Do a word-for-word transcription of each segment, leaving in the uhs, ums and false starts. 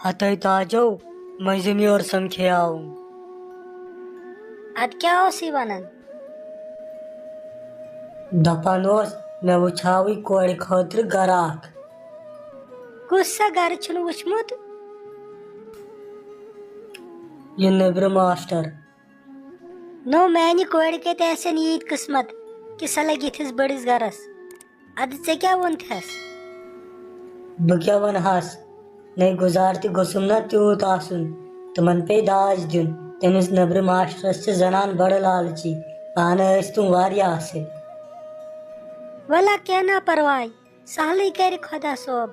ہتٲے تاجو، مٔنٛزِم یور سمکھیاوُن۔ ادٕ کیٛاہ اوس یہِ ونان؟ دپان اوس، مےٚ وٕچھاوٕے کورِ خٲطرٕ گرٕ اکھ۔ کُس سا گرٕ چھُنہٕ وٕچھمُت؟ یہِ نیٚبرٕ ماسٹر۔ نو، میانہِ کورِ کتہِ آسن ییٖتۍ قٕسمت کہِ سۄ لگہِ یِتھِس بٔڑِس گرس۔ ادٕ ژےٚ کیٛاہ ووٚنتھس؟ بہٕ کیٛاہ ونہس؟ نے گُزار تہِ گوٚژھُم نا تیوٗت آسُن۔ تِمن پیٚیہِ داج دیُن۔ تٔمِس نیٚبرٕ ماسٹرس چھِ زنان بڑٕ لالچی۔ پانہٕ ٲسۍ تِم واریاہ اصٕل۔ ولہ کینٛہہ نا پرواے، سہلٕے کرِ خۄدا صٲب۔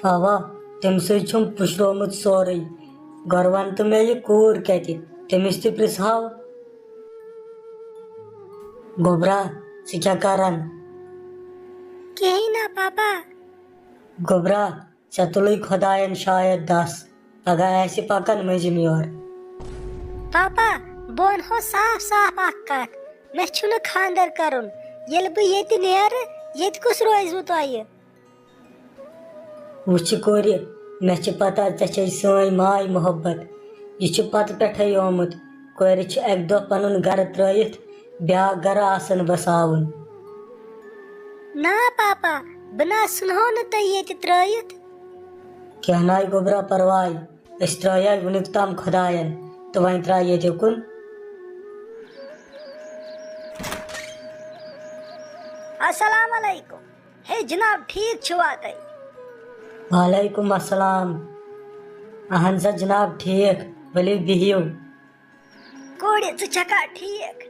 اوا، تٔمۍ سٕے چھُم پُشرومُت سورُے۔ گۄڈٕ وَن تہٕ مےٚ، یہِ کوٗر کَتہِ؟ تٔمِس تہِ پرٛژھہاو۔ گوٚبرا، ژٕ کیٛاہ کران؟ کِہیٖنۍ نہ، پاپا۔ گوٚبرا، ژےٚ تُلُے خۄدایَن شاید دَس۔ پگاہ آسہِ پکان مٔنٛزِم یور۔ پاپا، بہٕ ونہو صاف صاف اکھ کتھ، مےٚ چھُنہٕ خاندر کرُن۔ ییٚلہِ بہٕ ییٚتہِ نیرٕ، ییٚتہِ کُس روزِوٕ تۄہہِ؟ وٕچھِ کورِ، مےٚ چھِ پتہ ژےٚ چھے سٲنۍ ماے محبت۔ یہِ چھُ پتہٕ پٮ۪ٹھَے آمُت۔ کورِ چھِ اکہِ دۄہ پنُن گرٕ ترٲیِتھ بیاکھ گرٕ آسان بساوُن۔ نا پاپا، بہٕ نہ ژھٕنہو نہٕ تۄہہِ ییٚتہِ ترٲیِتھ۔ کینٛہہ ناے گوٚبرا پرواے، أسۍ ترٛایے وُنیُک تام خۄدایَن، تہٕ وۄنۍ ترٛاو ییٚتہِ کُن۔ السلام علیکم۔ ہے جناب، ٹھیٖک چھِوا تُہۍ؟ وعلیکم السلام۔ اہن سا جناب، ٹھیٖک، ؤلِو بِہِو۔ کورِ، ژٕ چھکھا ٹھیٖک؟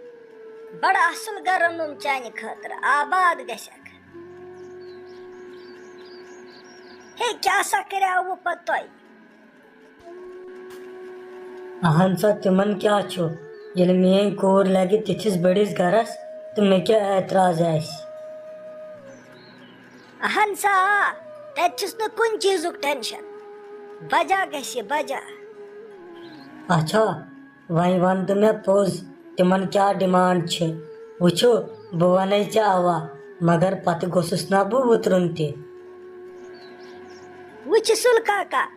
بڑٕ اصل گرٕ اوٚنُم چانہِ خٲطرٕ، آباد گژھکھ۔ ہے، کیٛاہ سا کریاوٕ پتہٕ تۄہہِ؟ اہن سا، تِمن کیٛاہ چھُ؟ ییٚلہِ میٲنۍ کوٗر لگہِ تِتھِس بٔڑِس گرس، تہٕ مےٚ کیٛاہ اعتراض آسہِ؟ اہن سا، آ، تتہِ چھُس نہٕ کُنہِ چیٖزُک ٹینشن۔ بجا گژھِ بجا۔ اچھا، وۄنۍ وَن تہٕ مےٚ پوٚز، تِمَن کیٛاہ ڈِمانڈ چھِ؟ وٕچھِو، بہٕ وَنَے ژےٚ اَوا، مگر پَتہٕ گوٚژھُس نہ بہٕ وُترُن تہِ۔ وٕچھ سُل کاکا،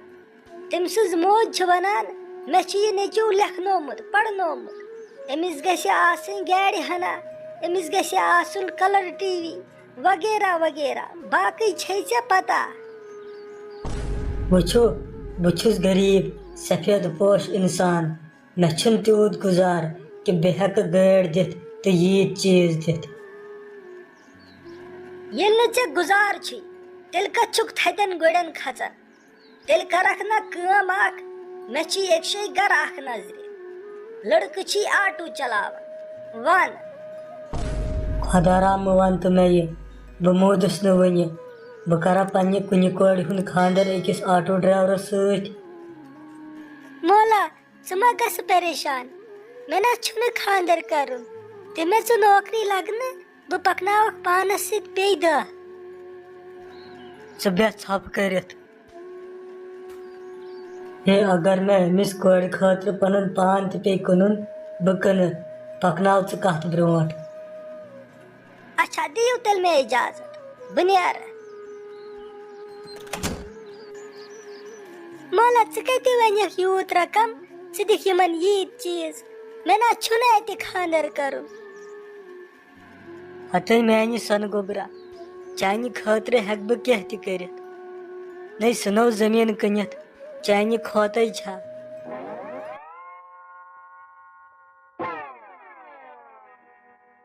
تٔمۍ سٕنٛز موج چھِ وَنان، مےٚ چھُ یہِ نیٚچوٗ لیکھنومُت، پَرنومُت۔ أمِس گژھِ آسٕنۍ گاڑِ ہنا، أمِس گژھِ آسُن کَلَر ٹی وی، وغیرہ وغیرہ۔ باقٕے چھے ژےٚ پَتہ۔ وٕچھِو، بہٕ چھُس غریٖب، سفید پوش اِنسان۔ مےٚ چھُنہٕ تیوٗت گُزار کہِ بہٕ ہٮ۪کہٕ گٲڑۍ دِتھ تہٕ ییٖتۍ چیٖز دِتھ۔ ییٚلہِ نہٕ ژےٚ گُزار چھُے، تیٚلہِ کَتھ چھُکھ تھَتٮ۪ن گُرٮ۪ن کھژان؟ تیٚلہِ کَرَکھ نہ کٲم اَکھ، مےٚ چھُے أکۍ جایہِ گَرٕ اَکھ نظرِ۔ لٔڑکہٕ چھی آٹوٗ چلاوان۔ وَن۔ خۄدا رحم مہٕ وَن تہٕ مےٚ یہِ، بہٕ موٗدُس نہٕ وٕنہِ۔ بہٕ کَرا پنٛنہِ کُنہِ کورِ ہُنٛد خانٛدر أکِس آٹوٗ ڈرٛایورَس سۭتۍ۔ مولا، ژٕ مہ گژھ پریشان، مےٚ نہ چھُنہٕ خانٛدر کرُن۔ تہٕ مےٚ ژٕ نوکری لگنہٕ، بہٕ پکناوکھ پانس سۭتۍ بیٚیہِ دہ۔ ژٕ بیٚہہ ژھۄپہٕ کٔرِتھ۔ ہے، اگر مےٚ أمِس کورِ خٲطرٕ پنُن پان تہِ پیٚیہِ کٕنُن، بہٕ کٕنہٕ۔ پکناو ژٕ کتھ برونٛٹھ۔ اچھا، دِیِو تیٚلہِ مےٚ اِجازت، بہٕ نیرٕ۔ مولا، ژٕ کَتہِ وَنٮ۪کھ یوٗت رقم؟ ژٕ دِکھ یِمَن ییٖتۍ چیٖز، مےٚ نہ چھُنہٕ اَتہِ خانٛدر کَرُن۔ ہَتَے میٛانہِ سۄنہٕ گوٚبرا، چانہِ خٲطرٕ ہٮ۪کہٕ بہٕ کینٛہہ تہِ کٔرِتھ۔ نَے سُہ نوٚو زٔمیٖن کٕنِتھ چانہِ کھۄتَے چھا؟